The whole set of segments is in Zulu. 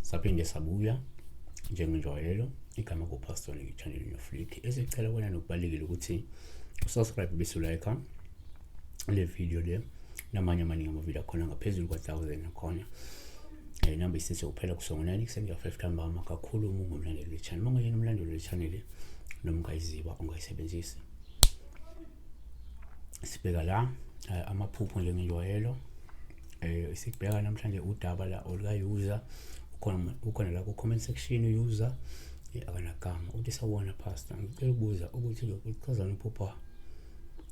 Saphinde sabuya njengenjwayelo, igama kuPastor Channel Noflick. Esicela wena nokubalekile ukuthi usubscribe bese ulike le video le namanye amaningi amavidiyo akhona ngaphezulu kwa-1000 akhona. Inamba isise kuphela kusongo 9 kuseni ka-5 ntambama kakhulu uma ungumlandeli we-channel. Uma ungeyena umlandeli we-channel noma ungayiziba ungayisebenzisi. Sibheka la amaphupho njengenjwayelo. Sibheka namhlanje udaba la oluka-user ukhona la ku-comment section. User akanagama, uthi sawubona pastor, ngicela ukubuza ukuthi kuchazani uphupha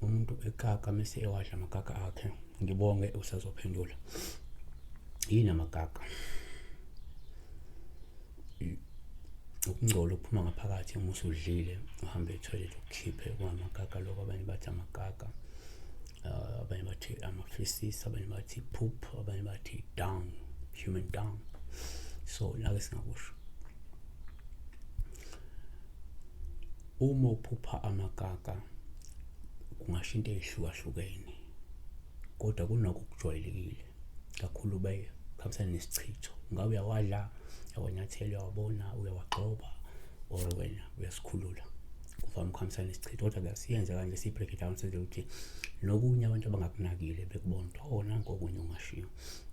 umuntu ekaka mese ewadla amagaka akhe. Ngibonge usazophendula. Yini amagaka? Ukungcola okuphuma ngaphakathi uma usudlile, uhambe ethoyilethi ukukhiphe, kungamagaka lokho. Abanye bathi amagaka, abanye bathi ama-feces, abanye bathi poop, abanye bathi dung, human dung. So la-ke singakusho, uma uphupha amakaka kungasho into ey'hlukahlukene, kodwa kunokho okujwayelekile kakhulu kuhambisana nesichitho. Ngabe uyawadla, uyawanyathela, uyawabona, uyawagxoba, or wena uyasikhulula, kuvame ukuhambisana nesichitho. Kodwa-ke siyenze kanje, siyi-break it down, senze ukuthi nokunye abantu abangakunakile bekubona ukuthi oh, nanku okunye okungashiwo.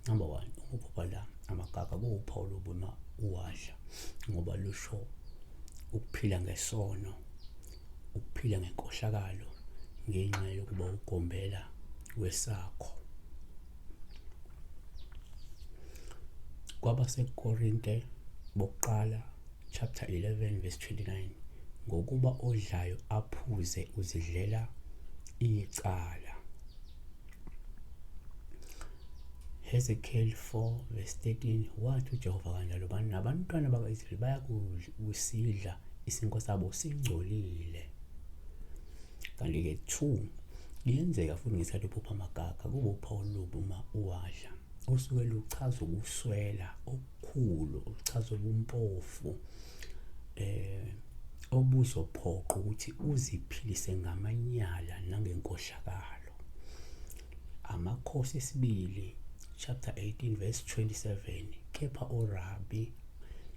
Number one, uma uphupha la amagaka kuwuphawu lobu uma uwadla, ngoba lusho ukuphila ngesono, ukuphila ngenkohlakalo ngenxa yokuba ugombela wesakho. KwabaseKorinte bokuqala chapter 11 verse 29, ngokuba odlayo aphuze uzidlela icala. Hezekiel 4 verse 13, wathi uJehova kanjalo nabantwana baka-Israyeli bayakusidla isinkwa sabo singcolile. Kanti-ke 2, kuyenzeka futhi ngesikhathi uphupha amagaka kube uphawu olubi uma uwadla, osuke luchaza ukuswela okukhulu, oluchaza ubumpofu obuzophoqa ukuthi uziphilise ngamanyala nangenkohlakalo. Amakhosi esibili chapter 18 verse 27, kepha uRabi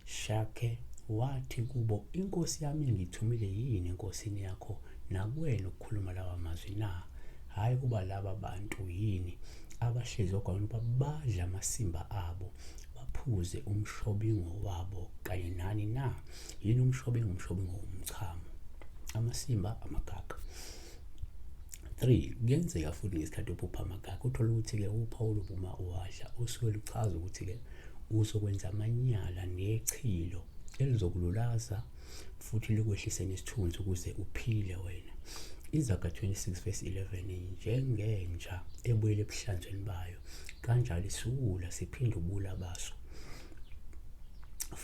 Shake wathi kubo, inkosi yami ingithumile yini enkosini yakho nakuwena ukukhuluma lawa mazwi na? Hhayi, kuba laba bantu yini abahlezi ogwalweni ukuba badle amasimba abo, baphuze umshobingo wabo kanye nani na? Yini umshobingo? Umshobingo umchamo, amasimba amagaka. 3, kuyenzeka futhi ngesikhathi uphupha amagaka uthole ukuthi-ke uphawu uma uwadla usuke luchaza ukuthi-ke uzokwenza amanyala nechilo elizokululaza futhi likwehlise nesithunzi ukuze uphile wena. Izaga 26 verse 11, njengenja ebuyele ebuhlanzweni bayo, kanjalo isiwula siphinde ubula baso.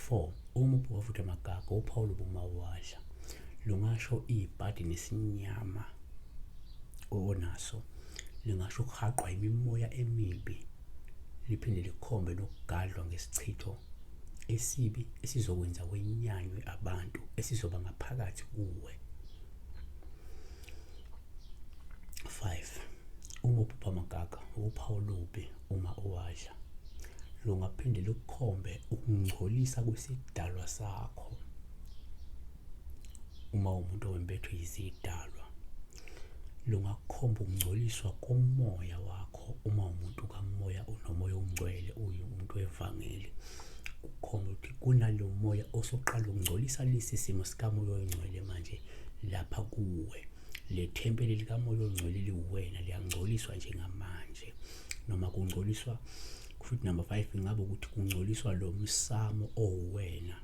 4, uma uphupha futhi amagaka uphawu uma uwadla lungasho ibhadi nesinyama onaso, lingasho ukuhaqwa imimoya emibi, liphinde likhombe nokugadlwa ngesichitho esibi esizokwenza wenyanywe abantu, esizoba ngaphakathi kuwe. 5, uma uphupha amagaka uphawu lubi uma uwadla lungaphinde lukukhombe ukungcolisa kwesidalwa sakho uma umuntu owembethwe yizidalwa, lungakukhomba ukungcoliswa komoya wakho uma umuntu kamoya unomoya ongcwele, umuntu wevangeli, kukhomba ukuthi kunalo moya osoqala ukungcolisa lesi simo sikamoya ongcwele manje lapha kuwe. Le thempeli likamoya ongcwele liwena liyangcoliswa njengamanje, noma kungcoliswa futhi. Number 5, ingabe ukuthi kungcoliswa lo msamo owena,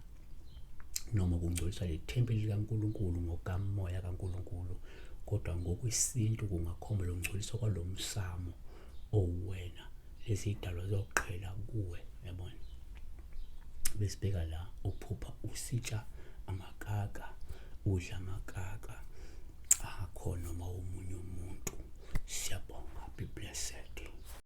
noma kungcoliswa le thempeli likaNkulunkulu ngokamoya kaNkulunkulu, kodwa ngokwesintu kungakhomba lokungcoliswa kwalo msamo owuwena, lezi idalwa ziyoqhela kuwe, yabona. Besibheka la uphupha usitsha amakaka, udla amakaka akho noma omunye umuntu. Siyabonga, be blessed.